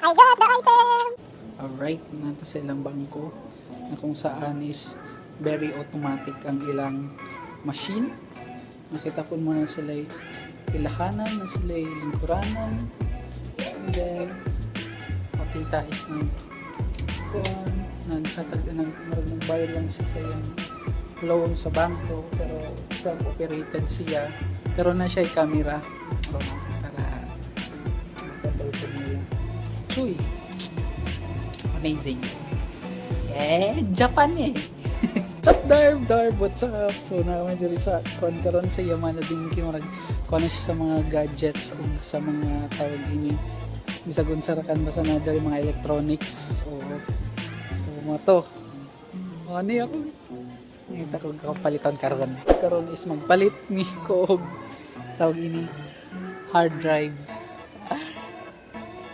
I got the item! Alright, naa ta sa ilang bangko na kung saan is very automatic ang ilang machine. Nakita ko muna sila ilahanan, na sila lingkuranan. And then, o tita is nag kuan, naghatag, nag, murag nagbayad lang siya sa iyang loan sa bangko, pero self-operated siya. Pero na siya camera. O, para makatol ko nila. Chuy! Amazing. Eh, Japan eh. What's up, Darb? Darb, what's up? So, naa man diri sa kon karon sa Yamada Denki, murag kuan na siya sa mga gadgets o sa mga tawag ini. Bisag unsa ra kan, basta na diri mga electronics o so mo to. O ani ako. Ngita ko kapalitan karon. Karon is magpalit mi ko og tawag ini, hard drive.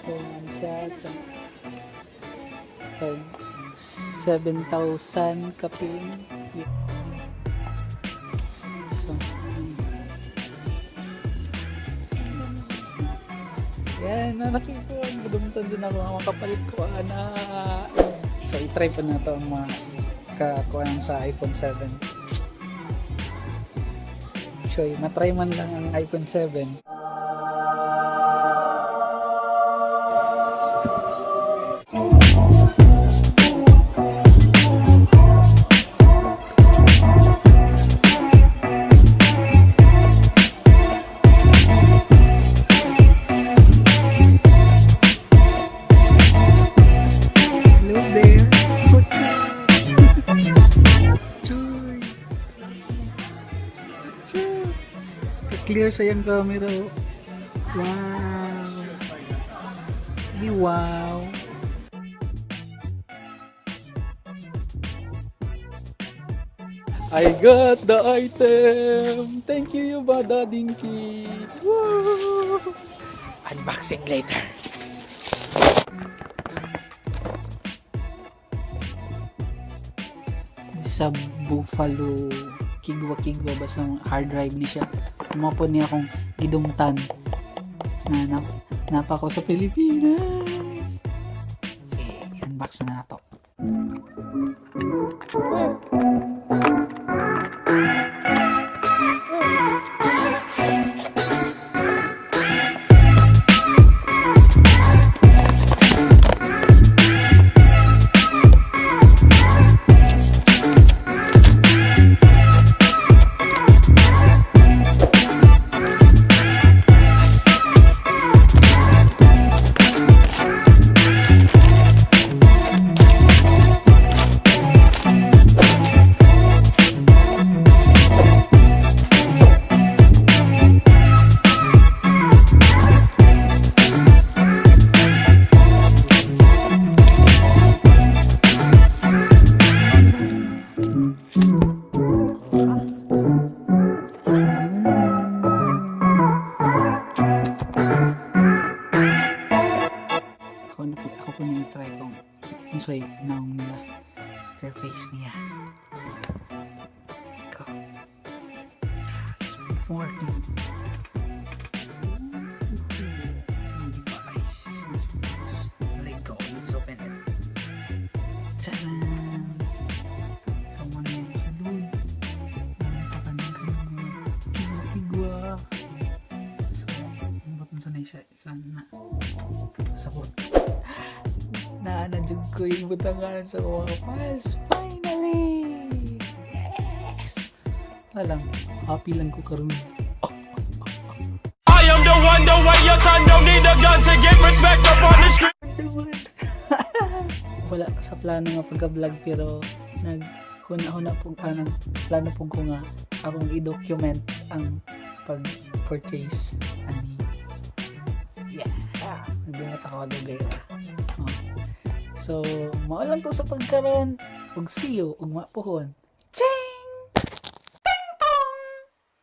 So, ano siya? Tag 7,000 kapin. Yeah. So. Yan, na nakita ko. Gadumtan dyan ako ang makapalit ko, ana. So, i-try pa na ito ang mga kakuha sa iPhone 7. Choy, matry man lang ang iPhone 7. Hello there. What's up? Choy. What's up? Ka-clear sa iyang camera, oh. Wow. Di wow. I got the item! Thank you, Yamada Denki! Woo! Unboxing later. Sa Buffalo Kigwa Kigwa ba sa hard drive ni siya. Mo po niya akong gidumtan na napa ko sa Pilipinas. Sige, unbox na nato. Ako na ako po na i-try kung unsay naong niya, interface niya. Go. It's working. Device. Let go. Let's open it. Tcharam! So, mao na yung sulod. Ano pa kaning kanang mga kigwa-kigwa. So, ang button sa na siya. Na. Sabot. Naa na jud ko yung butangan sa mga files. Finally! Yes! Wala lang. Happy lang ko karon. I am the one, the way your son don't need a gun to get respect up on the street. Wala sa plano nga pagka-vlog, pero nag huna-huna po nag plano po ko nga akong i-document ang pag-purchase ani. Yeah, nagdungat ako dugay ra. Oh. So, mao lang to sa pagkaron ug see you ugma pohon.